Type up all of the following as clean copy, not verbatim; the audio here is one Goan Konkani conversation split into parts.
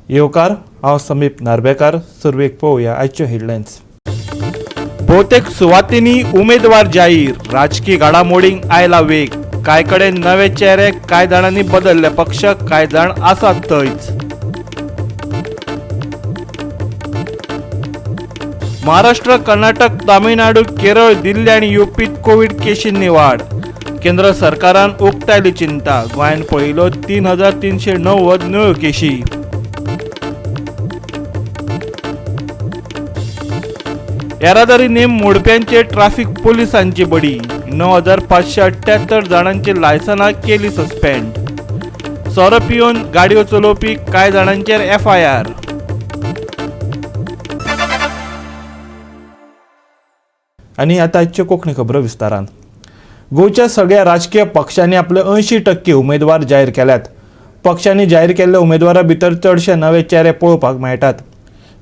येवकार, हांव समीप नार्वेकार. सुरवेक पळोवया आयच्यो हेडलायन्स. भोवतेक सुवातींनी उमेदवार जाहीर, राजकी घडामोडींक आयला वेग. कांय कडेन नवे चेहरे, कांय जाणांनी बदलले पक्ष, कांय जाण आसात थंयच. महाराष्ट्र, कर्नाटक, तामिळनाडू, केरळ, दिल्ली आनी युपीत कोवीड केशींनी वाड. केंद्र सरकारान उक्तायली चिंता. गोंयान पळयल्यो 3390 नव्यो केशी. येरादारी नेम मोडप्यांचेर ट्राफिक पोलिसांची बडी. 9578 जाणांची लायसनां केली सस्पेंड. सोरो पिवन गाडयो चलोवपी कांय जाणांचेर एफआयआर. आनी आतां आजच्यो कोंकणी खबरो विस्तारान. गोंयच्या सगळ्या राजकीय पक्षांनी आपले 80% उमेदवार जाहीर केल्यात. पक्षांनी जाहीर केल्ल्या उमेदवारा भितर चडशे नवे चेहरे पळोवपाक मेळटात.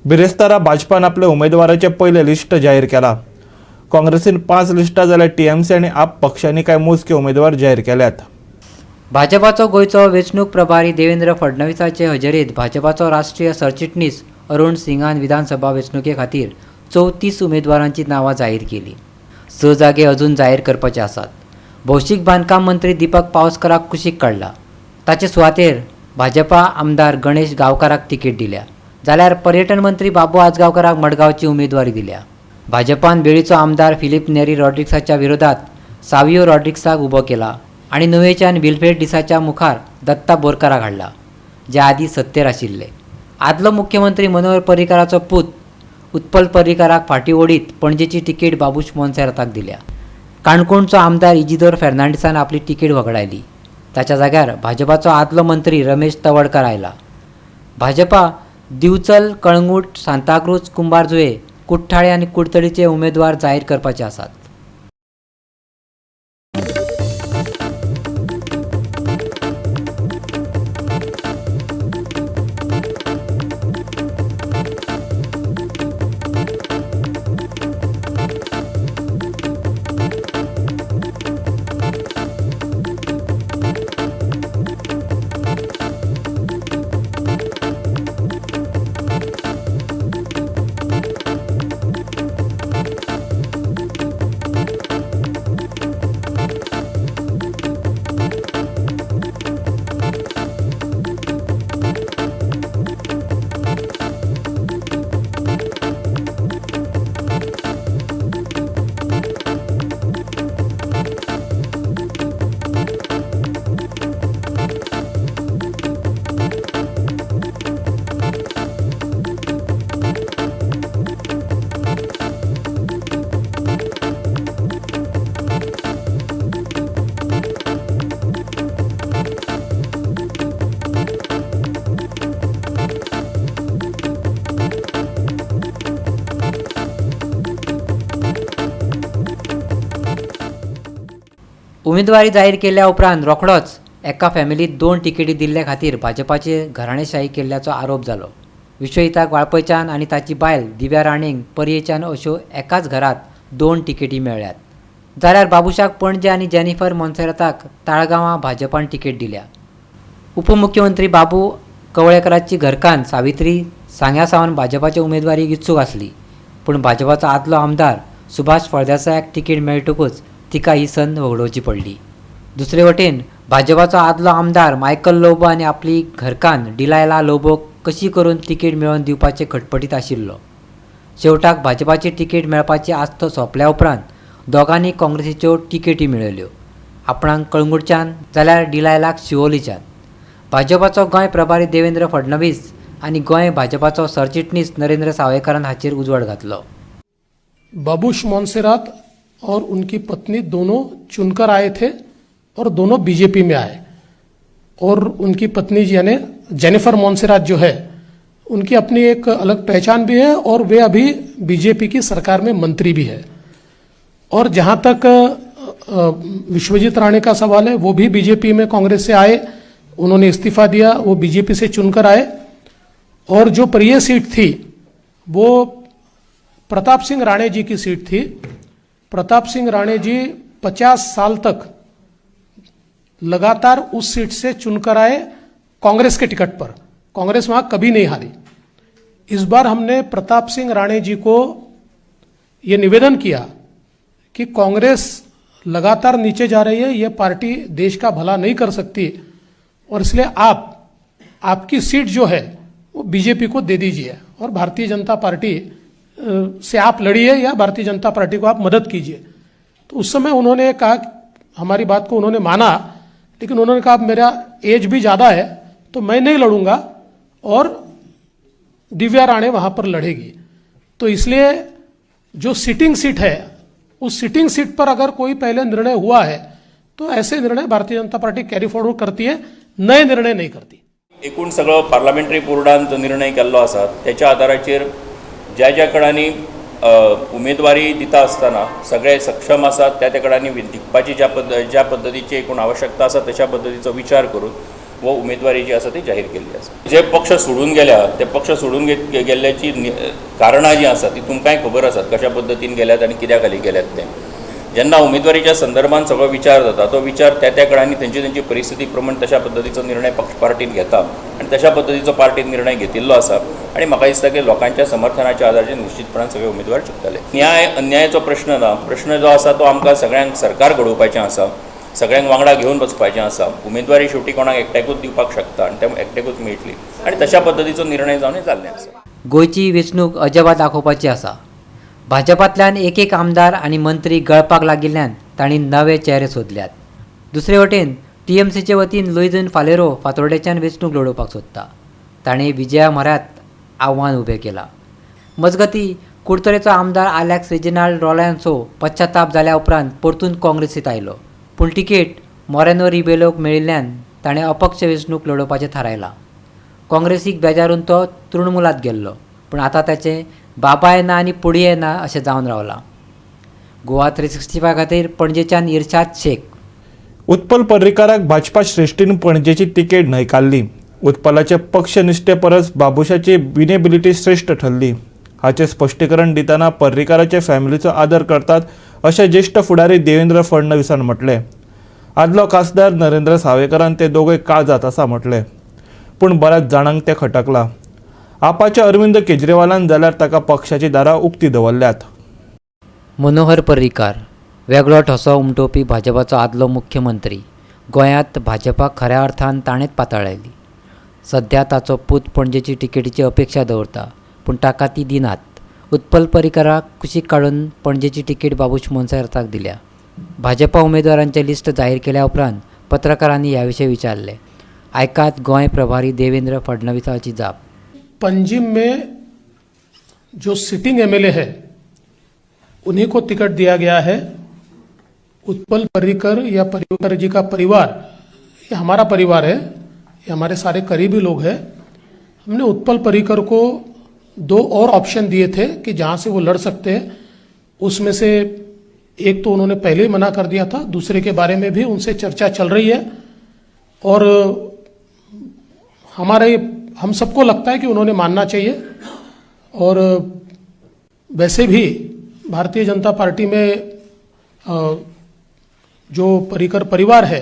बिरेस्तारा भाजपान आपल्या उमेदवाराचें पयलें लिस्ट जाहीर केलां. काँग्रेसीन 5 लिस्टां जाल्यार टीएमसी आनी आप पक्षांनी कांय मोजके उमेदवार जाहीर केल्यात. भाजपाचो गोंयचो वेंचणूक प्रभारी देवेंद्र फडणवीसाचे हजेरेंत भाजपाचो राष्ट्रीय सरचिटणीस अरुण सिंगान विधानसभा वेंचणुके खातीर 34 उमेदवारांची नांवां जाहीर केली. 6 जागे अजून जाहीर करपाचे आसात. भौशीक बांदकाम मंत्री दीपक पावसकराक कुशीक काडला. ताचे सुवातेर भाजपा आमदार गणेश गांवकाराक तिकेट दिल्या, जाल्यार पर्यटन मंत्री बाबू आजगांवकाराक मडगांवची उमेदवारी दिल्या. भाजपान वेळीचो आमदार फिलीप नेरी रॉड्रिक्साच्या विरोधात सावियो रॉड्रिक्साक उबो केला आनी नुवेच्यान विल्फ्रेड डिसाच्या मुखार दत्ता बोरकाराक हाडला, जे आदीं सत्तेर आशिल्ले. आदलो मुख्यमंत्री मनोहर पर्रीकाराचो पूत उत्पल पर्रीकाराक फाटीं ओडीत पणजेची तिकेट बाबूश मोन्सेराताक दिल्या. काणकोणचो आमदार इजिदोर फेर्नांडीसान आपली तिकेट वगडायली. ताच्या जाग्यार भाजपाचो आदलो मंत्री रमेश तवडकार आयला. भाजपा दिवचल, कळंगूट, सांताक्रूज, कुंभारजुवे, कुठ्ठाळे आनी कुडतडीचे उमेदवार जाहीर करपाचे आसात. उमेदवारी जाहीर केल्या उपरांत रोखडोच एका फॅमिलीत 2 तिकेटी दिल्ले खातीर भाजपाचे घराणेशाही केल्ल्याचो आरोप जालो. विश्वजिताक वाळपयच्यान आनी ताची बायल दिव्या राणेंक पर्येच्यान अश्यो एकाच घरांत 2 तिकेटी मेळ्ळ्यात, जाल्यार बाबूशाक पणजे आनी जेनिफर मोन्सेराताक ताळगांवां भाजपान तिकेट दिल्या. उपमुख्यमंत्री बाबू कवळेकराची घरकान्न सावित्री सांग्या सावन भाजपाचे उमेदवारीक इत्सूक आसली, पूण भाजपाचो आदलो आमदार सुभाष फळदेसायाक तिकेट मेळटकूच तिका ही संद वगडोवची पडली. दुसरे वटेन भाजपाचो आदलो आमदार मायकल लोबो आनी आपली घरकान्न डिलायला लोबोक कशी करून तिकेट मेळोवन दिवपाचे खटपटीत आशिल्लो. शेवटाक भाजपाची तिकेट मेळपाची आस्त सोंपल्या उपरांत दोगांनी काँग्रेसीच्यो तिकेटी मेळयल्यो, आपणाक कळंगूटच्यान जाल्यार डिलायलाक शिवोलीच्यान. भाजपाचो गोंय प्रभारी देवेंद्र फडणवीस आनी गोंय भाजपाचो सरचिटणीस नरेंद्र सावयकारान हाचेर उजवाड घातलो. बाबूश मोन्सेरात और उनकी पत्नी दोनों चुनकर आए थे और दोनों बीजेपी में आए, और उनकी पत्नी यानी जेनिफर मोन्सेरात जो है उनकी अपनी एक अलग पहचान भी है और वे अभी बीजेपी की सरकार में मंत्री भी है। और जहां तक विश्वजीत राणे का सवाल है, वो भी बीजेपी में कांग्रेस से आए, उन्होंने इस्तीफा दिया, वो बीजेपी से चुनकर आए। और जो प्रिय सीट थी वो प्रताप सिंह राणे जी की सीट थी। प्रताप सिंह राणे जी 50 साल तक लगातार उस सीट से चुनकर आए कांग्रेस के टिकट पर। कांग्रेस वहाँ कभी नहीं हारी। इस बार हमने प्रताप सिंह राणे जी को ये निवेदन किया कि कांग्रेस लगातार नीचे जा रही है, ये पार्टी देश का भला नहीं कर सकती और इसलिए आप आपकी सीट जो है वो बीजेपी को दे दीजिए और भारतीय जनता पार्टी से आप लड़िए या भारतीय जनता पार्टी को आप मदद कीजिए। तो उस समय उन्होंने कहा, हमारी बात को उन्होंने माना, लेकिन उन्होंने कहा मेरा एज भी ज़्यादा है तो मैं नहीं लड़ूंगा और दिव्या राणे वहां पर लड़ेगी। तो इसलिए जो सिटिंग सीट है उस सिटिंग सीट पर अगर कोई पहले निर्णय हुआ है तो ऐसे निर्णय Bharatiya Janata party carry forward करती है, नए निर्णय नहीं करती। एकूण सगळो पार्लमेंटरी बोर्डान जो निर्णय केल्लो आसा त्याच्या आदाराचेर ज्या ज्या कडांनी उमेदवारी दिता आसतना सगळे सक्षम आसात त्या त्या कडांनी जिखपाची ज्या पद्दतीची एकूण आवश्यकता आसा तशा पद्दतीचो विचार करून हो उमेदवारी जी आसा ती जाहीर केल्ली आसा। जे पक्ष सोडून गेल्या ते पक्ष सोडून गेल्ल्याची कारणां जीं आसा ती तुमकांय खबर आसात, कशा पद्दतीन गेल्यात आनी कित्या खाली गेल्यात ते। जेन्ना उमेदवारीच्या संदर्भात सगळो विचार जाता तो विचार त्या त्या कडांनी तेंची तेंची परिस्थिती प्रमाण तशा पद्दतीचो निर्णय पक्ष पार्टीन घेता आनी तशा पद्दतीचो पार्टीन निर्णय घेतिल्लो आसा आनी म्हाका दिसता की लोकांच्या समर्थनाच्या आदाराचेर निश्चितपणान सगळे उमेदवार जिखतले। न्याय अन्यायाचो प्रश्न ना, प्रश्न जो आसा तो आमकां सगळ्यांक सरकार घडोवपाचें आसा, सगळ्यांक वांगडा घेवन वचपाचें आसा। उमेदवारी शेवटी कोणाक एकट्याकूच दिवपाक शकता आनी ते एकट्याकूच मेळटली आनी तशा पद्दतीचो निर्णय जावन जाल्लें आसा। गोंयची वेंचणूक अजापां दाखोवपाची आसा। भाजपांतल्यान एक एक आमदार आनी मंत्री गळपाक लागिल्ल्यान तांणी नवे चेहरे सोदल्यात। दुसरे वटेन टीएमसीचे वतीन लुईझिन फालेरो फातोर्डेच्यान वेंचणूक लडोवपाक सोदता। ताणें विजया म्हऱ्यांत आव्हान उबें केलां। मजगतीं कुडतरेचो आमदार आलेक्स रेजिनाल्ड रोलांसो पश्चाताप जाल्या उपरांत परतून काँग्रेसींत आयलो, पूण तिकेट मोरेनो रिबेलोक मेळिल्ल्यान ताणें अपक्ष वेंचणूक लडोवपाचें थारायलां। काँग्रेसीक बेजारून तो तृणमूलांत गेल्लो, पूण आतां ताचें बाबाय ना आनी पुडये ना अशें जावन रावलां। गोवा 365 खातीर पणजेच्यान इर्शाद शेख। उत्पल पर्रीकाराक भाजपा श्रेश्ठीन पणजेची तिकेट न्हयकारली। उत्पलाचे पक्षनिष्ठे परस बाबुशाची विनेबिलिटी श्रेश्ठ ठरली। हाचें स्पश्टीकरण दितना पर्रीकाराचे फॅमिलीचो आदर करतात अशें ज्येश्ठ फुडारी देवेंद्र फडणवीसान म्हटलें। आदलो खासदार नरेंद्र सावयकारान ते दोगूय काळजात आसा म्हटलें, पूण बऱ्याच जाणांक तें खटकलां। आपाच्या अरविंद केजरीवालान जाल्यार ताका पक्षाची दारां उक्ती दवरल्यात। मनोहर पर्रीकार वेगळो ठसो उमटोवपी भाजपाचो आदलो मुख्यमंत्री गोंयांत भाजपा खऱ्या अर्थान ताणेंच पातळायली। सध्या ताचो पूत पणजेची तिकेटीची अपेक्षा दवरता, पूण ताका ती दिनात। उत्पल पर्रीकाराक कुशीक काडून पणजेची तिकेट बाबूश मोन्सेराताक दिल्या। भाजपा उमेदवारांचें लिस्ट जाहीर केल्या उपरांत पत्रकारांनी ह्या विशीं विचारलें। आयकात गोंय प्रभारी देवेंद्र फडणवीसाची जाप। पंजिम में जो सिटिंग एमएलए है उन्हीं को टिकट दिया गया है। उत्पल पर्रिकर या पर्रिकर जी का परिवार, ये हमारा परिवार है, ये हमारे सारे करीबी लोग हैं। हमने उत्पल पर्रिकर को 2 और ऑप्शन दिए थे कि जहां से वो लड़ सकते हैं। उसमें से एक तो उन्होंने पहले ही मना कर दिया था, दूसरे के बारे में भी उनसे चर्चा चल रही है और हम सबको लगता है कि उन्होंने मानना चाहिए। और वैसे भी भारतीय जनता पार्टी में जो पर्रिकर परिवार है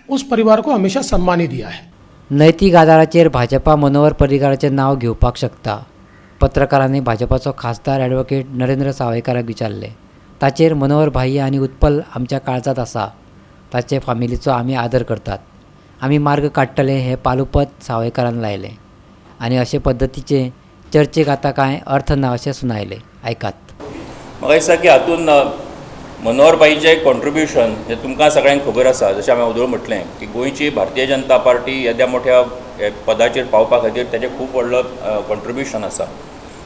उस परिवार को हमेशा सम्मान ही दिया है। नैतीक आदाराचेर भाजपा मनोहर पर्रीकाराचें नांव घेवपाक शकता। पत्रकारांनी भाजपाचो खासदार ॲडव्होकेट नरेंद्र सावयकाराक विचारलें। ताचेर मनोहर भाई आनी उत्पल आमच्या काळजांत आसा, ताचे फामिलीचो आमी आदर करतात, आमी मार्ग काडटले हें पालुपत सावयकारान लायलें आनी अशे पद्दतीचे चर्चेक आतां कांय अर्थ ना अशें सुनायलें। आयकात। म्हाका दिसता की हातूंत मनोहर भाईचें कॉन्ट्रिब्युशन हें तुमकां सगळ्यांक खबर आसा। जशें हांवें अदोळ म्हटलें की गोंयची भारतीय जनता पार्टी येद्या मोठ्या पदाचेर पावपा खातीर ताचें खूब व्हडलो कॉन्ट्रिब्युशन आसा।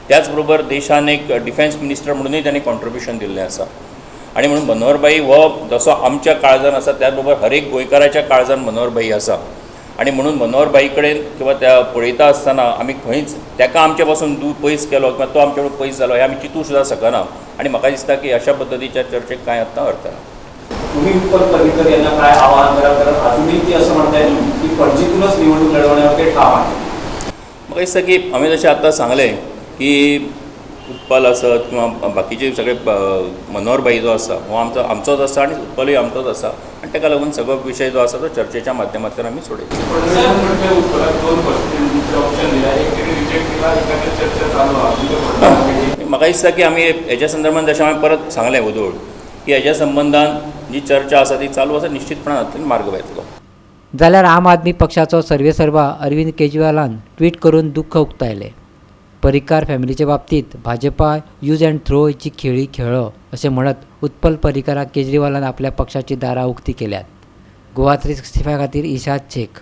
त्याच बरोबर देशान एक डिफेन्स मिनिस्टर म्हणूनय ताणें कॉन्ट्रिब्युशन दिल्लें आसा आनी म्हणून मनोहर भाई हो जसो आमच्या काळजान आसा त्याच बरोबर हर एक गोंयकाराच्या काळजान मनोहर भाई आसा आनी म्हणून मनोहर भाई कडेन किंवा त्या पळयता आसतना आमी खंयच ताका आमचे पासून दूर पयस केलो किंवा तो आमचे पयस जालो हें आमी चिंतूंक सुद्दां शकना आनी म्हाका दिसता की अशा पद्दतीच्या चर्चेक कांय आतां अर्थ ना। तुम्ही उत्पल पर्रीकर यांना काय आवाहन कराल, कारण अजूनही ती असं म्हणताय की पणजीतूनच निवडणूक लढवण्यावर ते ठाम आहे। म्हाका दिसता की हांवें जशें आतां सांगलें की उत्पल आसत किंवा बाकीचे सगळे मनोहर भाई जो आसा हो आमचो आमचोच आसा आनी उत्पलूय आमचोच आसा आनी ताका लागून सगळो विशय जो आसा तो चर्चेच्या माध्यमांतल्यान आमी सोडयतले. म्हाका दिसता की आमी हेज्या संदर्भात जशें हांवें परत सांगलें वदोळ की हेज्या संबंदान जी चर्चा आसा ती चालू आसा, निश्चितपणान हातूंत मार्ग येतलो. जाल्यार आम आदमी पक्षाचो सर्वेसर्वा अरविंद केजरीवालान ट्वीट करून दुख्ख उक्तायलें. पर्रीकार फॅमिलीचे बाबतींत भाजपा यूज अँड थ्रोची खेळी खेळ्ळो अशें म्हणत उत्पल पर्रीकाराक केजरीवालान आपल्या पक्षाची दारां उक्ती केल्यात. गोवा 365 खातीर इशाद शेख.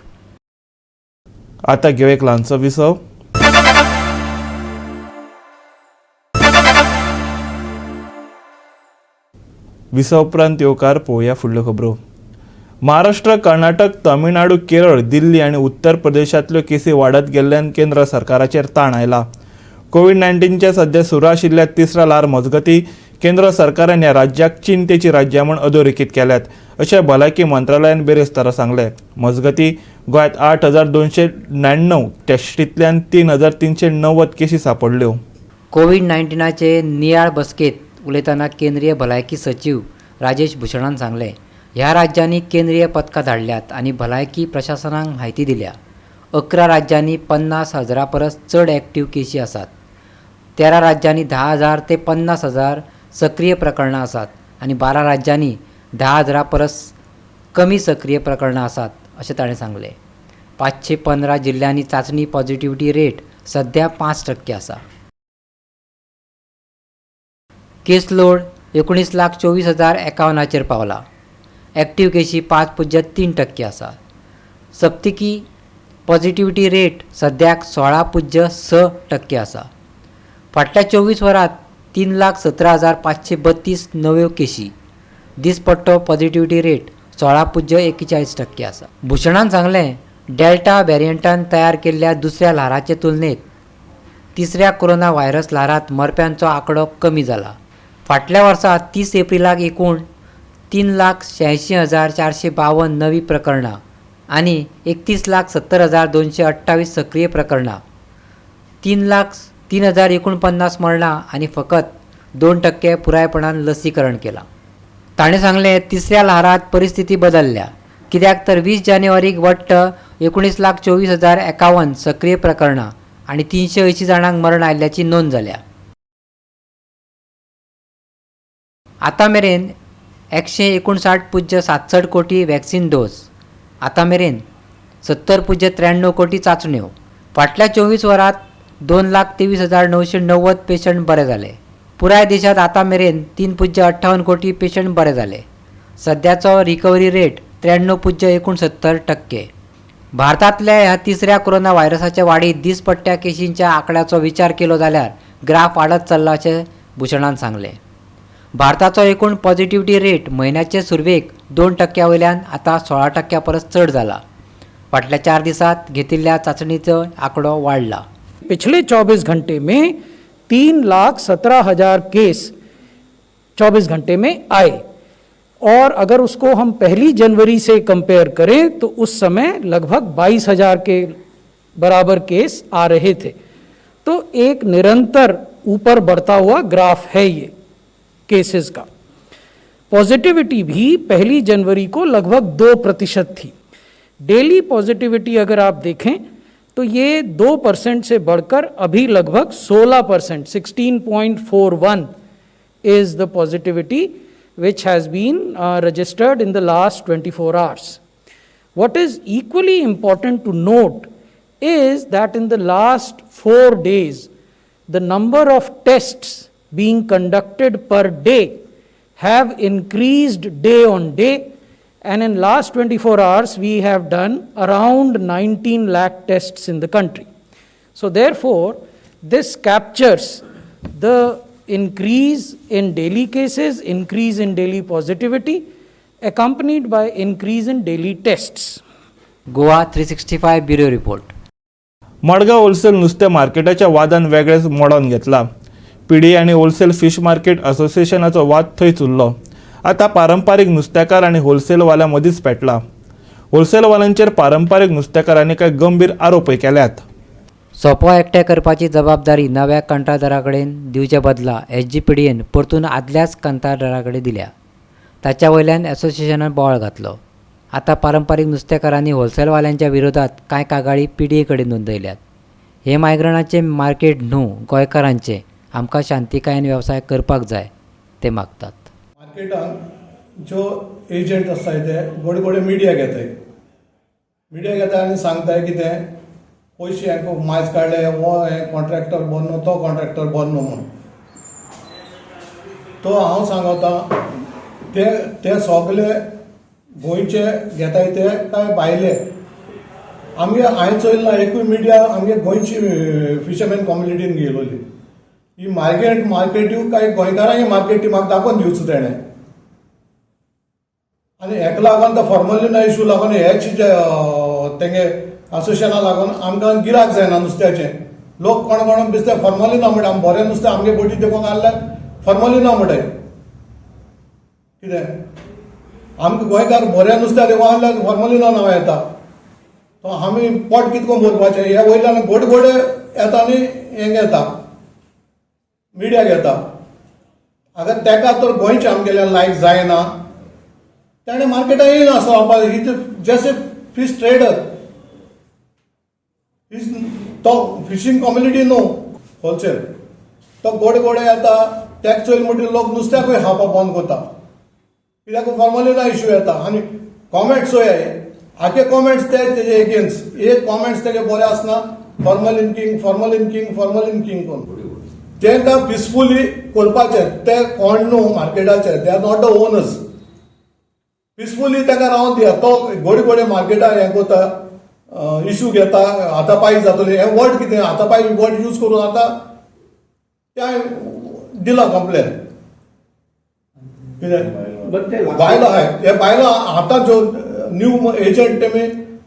आतां घेवया एक ल्हानसो विसव. विसव उपरांत येवकार पळोवया फुडल्यो खबरो. महाराष्ट्र, कर्नाटक, तमिळनाडू, केरळ, दिल्ली आनी उत्तर प्रदेशांतल्यो केसी वाडत गेल्ल्यान केंद्र सरकाराचेर ताण आयला. कोवीड-19च्या सध्या सुरू आशिल्ल्या तिसऱ्या ल्हार मजगतीं केंद्र सरकारान ह्या राज्याक चिंतेची राज्यां म्हूण अधोरेखीत केल्यात अशें भलायकी मंत्रालयान बिरेस्तारा सांगलें. मजगतीं गोंयांत 8299 टेस्टींतल्यान 3390 केसी सांपडल्यो. कोवीड-19चे नियाळ बसकेंत उलयतना केंद्रीय भलायकी सचीव राजेश भूषणान सांगलें, ह्या राज्यांनी केंद्रीय पथकां धाडल्यात आनी भलायकी प्रशासनाक म्हायती दिल्या. 11 राज्यांनी 50,000 परस चड एक्टीव केशी आसात. 13 राज्यांनी 10,000 ते 50,000 सक्रीय प्रकरणां आसात आनी 12 राज्यांनी 10,000 परस कमी सक्रीय प्रकरणां आसात अशें ताणें सांगलें. 515 जिल्ल्यांनी चांचणी पॉझिटिव्हिटी रेट सध्या 5% आसा. केस लोड 19,24,051 पावला. एक्टीव केशी 5.3% आसा. सप्तकी पॉझिटिव्हिटी रेट सद्याक 16.6% आसा. फाटल्या 24 वरांत 3,17,532 नव्यो केशी. दिसपट्टो पॉझिटिव्हिटी रेट 16.41% आसा. भूषणान सांगलें, डेल्टा व्हेरियंटान तयार केल्ल्या दुसऱ्या ल्हाराचे तुलनेत तिसऱ्या कोरोना व्हायरस ल्हारांत मरप्यांचो आंकडो कमी जाला. फाटल्या वर्सा 30 एप्रिलाक एकूण 3,86,452 नवी प्रकरणां आनी 31,70,228 सक्रीय प्रकरणां, 3,03,049 मरणां आनी फकत 2% पुरायपणान लसीकरण केलां. ताणें सांगलें, तिसऱ्या ल्हारांत परिस्थिती बदलल्या कित्याक तर 20 जानेवारीक वट्ट 19,24,051 सक्रीय प्रकरणां आनी 380 जाणांक मरण आयिल्ल्याची नोंद जाल्या. आतां मेरेन 159.67 कोटी वॅक्सिन डोस, आतां मेरेन 70.93 कोटी चांचण्यो. फाटल्या 24 वरांत 2,23,990 पेशंट बरे जाले. पुराय देशांत आतां मेरेन 3.58 कोटी पेशंट बरे जाले. सद्याचो रिकव्हरी रेट 93.69%. भारतांतल्या ह्या तिसऱ्या कोरोना व्हायरसाच्या वाडीत दिसपट्ट्या केशींच्या आंकड्याचो विचार केलो जाल्यार ग्राफ वाडत चल्ला अशें भूषणान सांगलें. भारताचो एकूण पॉझिटिव्हिटी रेट म्हयन्याचे सुरवेक 2% वयल्यान आतां 16% परस चड जाला. फाटल्या 4 दिसांत घेतिल्ल्या चांचणीचो आंकडो वाडला. पिछले 24 घंटे में 3,17,000 केस 24 घंटे में आए और अगर उसको हम 1 जनवरी से कंपेयर करें तो उस समय लगभग 22,000 के बराबर केस आ रहे थे. तो एक निरंतर ऊपर बढ़ता हुआ ग्राफ है ये केसेस का. पॉजिटिविटी भी 1 जनवरी को लगभग 2% थी. डेली पॉजिटिविटी अगर आप देखें तो ये 2% से बढ़कर अभी लगभग 16%, 16.41 is the positivity which has been registered in the last 24 hours. What is equally important to note is that in the last 4 days, the number of tests being conducted per day have increased day on day, and in last 24 hours we have done around 19 lakh tests in the country. So therefore, this captures the increase in daily cases, increase in daily positivity, accompanied by increase in daily tests. Goa 365 bureau report. Madgaon wholesale नुस्तें मार्केटाच्या वादान वेगळेच मोडोन घेतला. पीडीए आनी होलसेल फिश मार्केट असोसिएशनाचो वाद थंयच उरलो. आतां पारंपारीक नुस्तेकार आनी होलसेलवाल्यां मदींच पेटला. होलसेलवाल्यांचेर पारंपारीक नुस्तेकारांनी कांय गंभीर आरोपय केल्यात. सोपो एकठांय करपाची जबाबदारी नव्या कंत्राटदारा कडेन दिवचे बदला एस जी पी डीएन परतून आदल्याच कंत्राटदारा कडेन दिल्या. ताच्या वयल्यान एसोसिएशनान बोवाळ घातलो. आतां पारंपारीक नुस्तेकारांनी होलसेलवाल्यांच्या विरोधात कांय कागाळी पी डी ए कडेन नोंदयल्यात. हे मायग्रणाचें मार्केट न्हू, गोंयकारांचें. आमकां शांतिकायेन वेवसाय करपाक जाय, ते मागतात. मार्केटान ज्यो एजंट आसताय ते गोडे गोडे मिडिया घेताय, मिडिया घेताय आनी सांगताय कितें पयशे हांकां मायज काडले, हो हें कॉन्ट्रॅक्टर बरो न्हू, तो कॉन्ट्रॅक्टर बरो न्हू म्हूण. तो हांव सांगता ते ते सगले गोंयचे घेताय ते काय भायले. आमगे हांवें चोयलें ना एकूय मिडिया आमगे गोंयची फिशरमॅन कम्युनिटीन गेलोली. ही मार्केट मार्केटी काय गोंयकारांची मार्केट ती म्हाका दाखोवन दिवचो तेणें. आनी हेका लागून तो फॉर्मलिना इशू लागून हेच जे तेंगे असोसिएशना लागून आमकां गिराक जायना नुस्त्याचें. लोक कोण कोण बेश्टे फॉर्मलिना म्हणटा, आमी बरें नुस्तें आमगे बोटी देखून हाडल्यार फॉर्मलिना म्हणटाय. कितें आमकां गोंयकार बरें नुस्तें देखून हाडल्यार फॉर्मलिना नांव येता. तो आमी पोट कितको भरपाचें? हे वयल्यान गोड गोडे येता आनी हें घेता, मिडिया घेता. आतां तेका तर गोंयचें आमगेल्या लायक जायना, तेणें मार्केटान येयना so he just a fish trader, is तो फिशींग कम्युनिटी न्हू होलसेल. तो गोडे गोडे येता, तेका चोयले म्हणटकीर लोक नुस्त्याकूय खावपाक बंद करता, कित्याक फॉर्मलिना इशू येता. आनी कॉमेंट्स चोयाय, आखे कॉमेंट्स ते तेजे एगेन्स्ट, एक कॉमेंट्स तेजे बरे आसना. Formalin king, formalin king, formalin king कोण तांकां पिसफुली करपाचें. ते कोण न्हू मार्केटाचे, they are not the owners. Peacefully ताका रावन दिया. तो गोडे गोडे मार्केटार हें करता, इशू घेता, हाता पांय जातले. हें वर्ड कितें हाता पांय वर्ड यूज करून आतां त्या दिला कंप्लेन कितें बायलो हय, हे बायलो आतां ज्यो न्यू एजंट, तेमी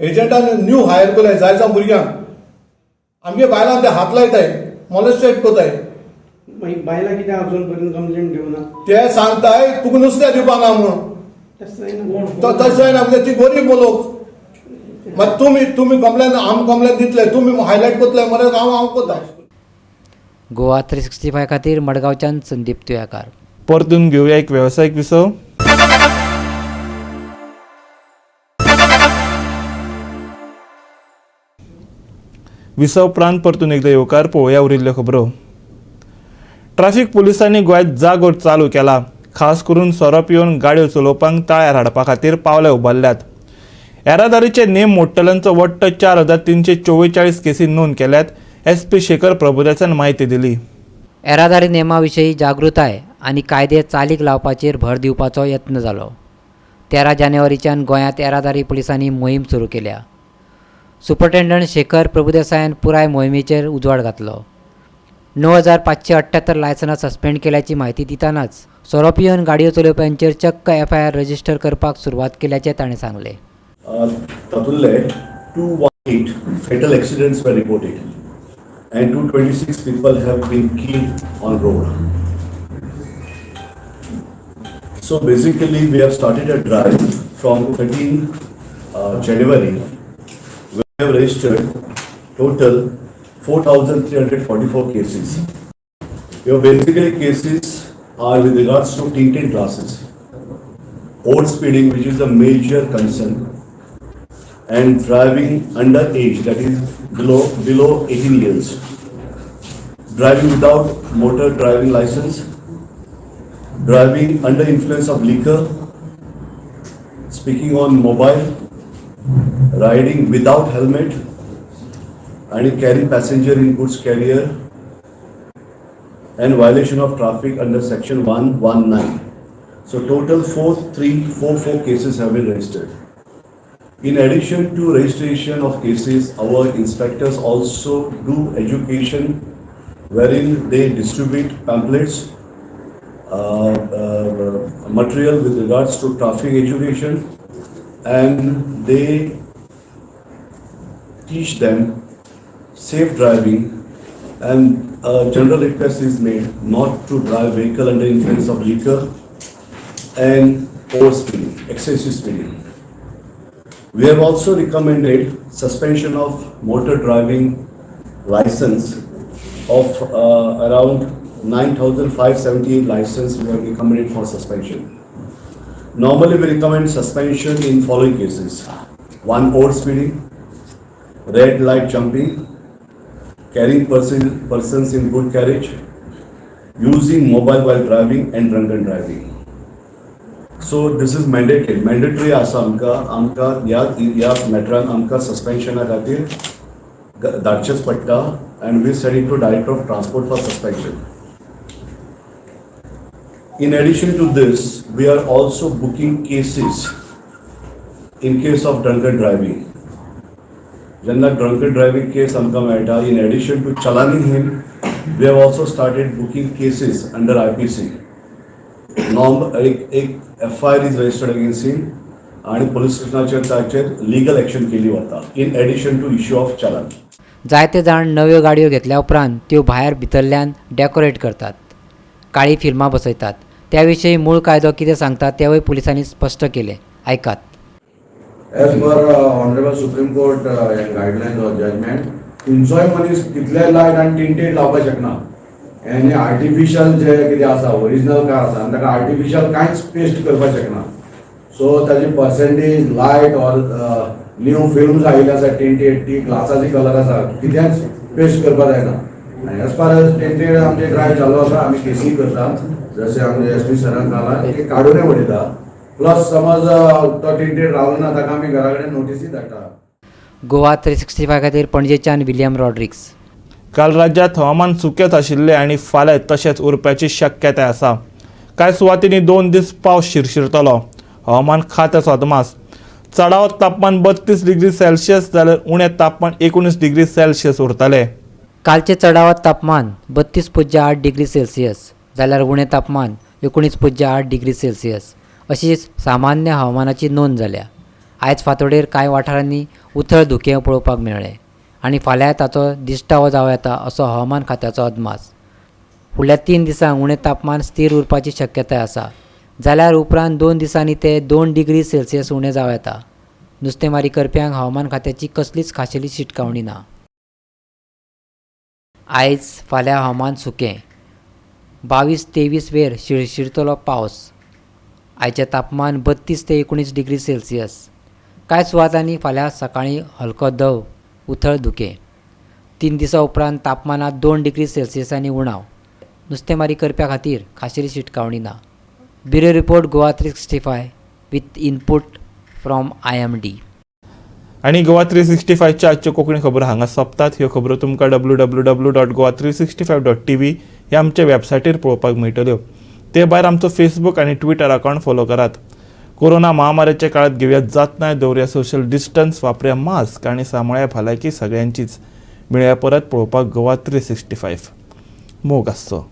एजंटान न्यू हायर केले जाय जावं भुरग्यांक, आमगे बायलां ते हात लायताय, मॉलेस्टेट कोताय. मागीर बायलां कित्याक अजून पर्यंत कंप्लेंट दिवना? ते सांगताय तुका नुस्तें दिवपा ना म्हणून. तशें जायना. तशें जायना म्हणजे ती गरीब लोक. मागीर तुमी कंप्लेन, आम कंप्लेन दितले, तुमी हायलायट करतले मरे, हांव हांव कोता. गोवा 365 खातीर मडगांवच्यान संदीप तुयाकार. परतून घेवया एक वेवसायीक विसव. विसव उपरांत परतून एकदा येवकार. पळोवया उरिल्ल्यो खबरो. ट्राफीक पुलिसांनी गोंयांत जागोर चालू केला. खास करून सोरो पिवन गाडयो चलोवपाक ताळ्यार हाडपा खातीर पावलां उबारल्यात. येरादारीचे नेम मोडटल्यांचो वट्ट 4344 केसी नोंद केल्यात. एस पी शेखर प्रभुदेसान म्हायती दिली. येरादारी नेमा विशीं जागृताय आनी कायदे चालीक लावपाचेर भर दिवपाचो यत्न जालो. 13 जानेवारीच्यान गोंयांत येरादारी पुलिसांनी मोहीम सुरू केल्या. सुपरिटेंडंट शेखर प्रभुदेसायान पुराय मोहिमेचेर उजवाड घातलो. 9578 लायसनां सस्पेंड केल्याची म्हायती दितनाच सोरो पिवन गाडयो चलोवप्यांचेर चक्क एफ I R register करपाक सुरवात केल्याचें ताणें सांगलें. तातूंतले 218 fatal accidents were reported and 226 people have been killed on road. So basically we have started a drive from 13 January. We have registered total 4,344 cases. Your basically cases are with regards to tinted glasses, over speeding, which is a major concern, and driving under age, that is below 18 years, driving without motor driving license, driving under influence of liquor, speaking on mobile, riding without helmet, and carrying passenger in goods carrier, and violation of traffic under section 119. So total 4344 cases have been registered. In addition to registration of cases, our inspectors also do education wherein they distribute pamphlets, material with regards to traffic education, and they teach them safe driving, and a general request is made not to drive vehicle under influence of liquor and overspeeding, excessive speeding. We have also recommended suspension of motor driving license of around 9,578 license we have recommended for suspension. Normally we recommend suspension in following cases. One, over speeding, red light jumping, carrying persons in good carriage, using mobile while driving and drunken driving. So this is mandated, mandatory आसा. आमकां ह्या मॅटरान आमकां सस्पेन्शना खातीर धाडचेंच पडटा and we send it to Director of Transport for suspension. In addition to this, we are also booking cases in case of drunken driving. जेन्ना ड्रंकन ड्रायव्हिंग केस आमकां मेळटा, in addition to chalaning him, we have also started booking cases under IPC. Norm एक FIR is registered against him आणि पोलीस स्टेशनाचेर ताचेर लिगल एक्शन केली वता in addition to issue of challan. जायते जाण नव्यो गाडयो घेतल्या उपरांत त्यो भायर भितरल्यान डेकोरेट करतात, काळी फिल्मां बसयतात. त्या विशीं मूळ कायदो कितें सांगता तेंवूय पुलिसांनी स्पश्ट केलें. आयकात. As per Honorable Supreme Court guidelines or judgment, खंयचोय मनीस कितलेय लायट आनी टिंटेड लावपाक शकना आनी आर्टिफिशियल जे कितें आसा, ओरिजिनल कार आसा आनी ताका आर्टिफिशियल कांयच पेस्ट करपाक शकना. सो ताजी percentage light or new films आयिल्ले आसा टिंटेड, ती ग्लासाची कलर आसा, कितेंच पेस्ट करपाक जायना. आनी एज फार एज टिंटेड आमचे ड्रायव चालू आसा, आमी केसी करता. जशें आमचे एस पी सरान सांगलां, ते काडूनय उडयता. प्लस समज तो टिंटेड रावलो ना, ताका आमी घरा कडेन नोटीसी धाडटा. गोवा 365 खातीर पणजेच्यान विलियम रॉड्रिक्स. काल राज्यांत हवामान सुकेंच आशिल्लें आनी फाल्यां तशेंच उरपाची शक्यताय आसा. कांय सुवातींनी 2 दीस पावस शिरशिरतलो. हवामान खात्याचो अदमास. चडावत तापमान 32 डिग्री सेल्सियस जाल्यार उणें तापमान 19 डिग्री सेल्सियस उरतलें. कालचें चडावत तापमान 32.8 डिग्री सेल्सियस जाल्यार उणें तापमान 19.8 डिग्री सेल्सियस अशी सामान्य हवामानाची नोंद जाल्या. आयज फांतोडेर कांय वाठारांनी उथळ धुकें पळोवपाक मेळ्ळें आनी फाल्यांय ताचो दिश्टावो जावं येता असो हवामान खात्याचो अदमास. फुडल्या 3 दिसांक उणें तापमान स्थीर उरपाची शक्यताय आसा जाल्यार उपरांत 2 दिसांनी तें 2 डिग्री सेल्सियस उणें जावं येता. नुस्तेमारी करप्यांक हवामान खात्याची कसलीच खाशेली शिटकावणी ना. आयज फाल्यां हवामान सुकें. 22-23 वेर शिरशिरतलो पावस. आयचें तापमान 32 ते 19 डिग्री सेल्सियस. कांय सुवातांनी फाल्यां सकाळीं हलको दव, उथळ धुकें. 3 दिसां उपरांत तापमानांत 2 डिग्री सेल्सियसांनी उणाव. नुस्तेमारी करप्यां खातीर खाशेली शिटकावणी ना. Bureau report, Goa 365, with input from IMD. आनी गोवा 365च्या आजच्यो कोंकणी खबरो हांगा सोंपतात. ह्यो खबरो तुमकां www.goa365.tv ह्या आमच्या वेबसायटीर पळोवपाक मेळटल्यो. ते भायर आमचो फेसबूक आनी ट्विटर अकावंट फॉलो करात. कोरोना महामारीच्या काळात घेवया जतनाय, दवरुया सोशल डिस्टन्स, वापरुया मास्क आनी सांबाळया भलायकी सगळ्यांचीच. मेळया परत पळोवपाक गोवा 365. मोग आसचो.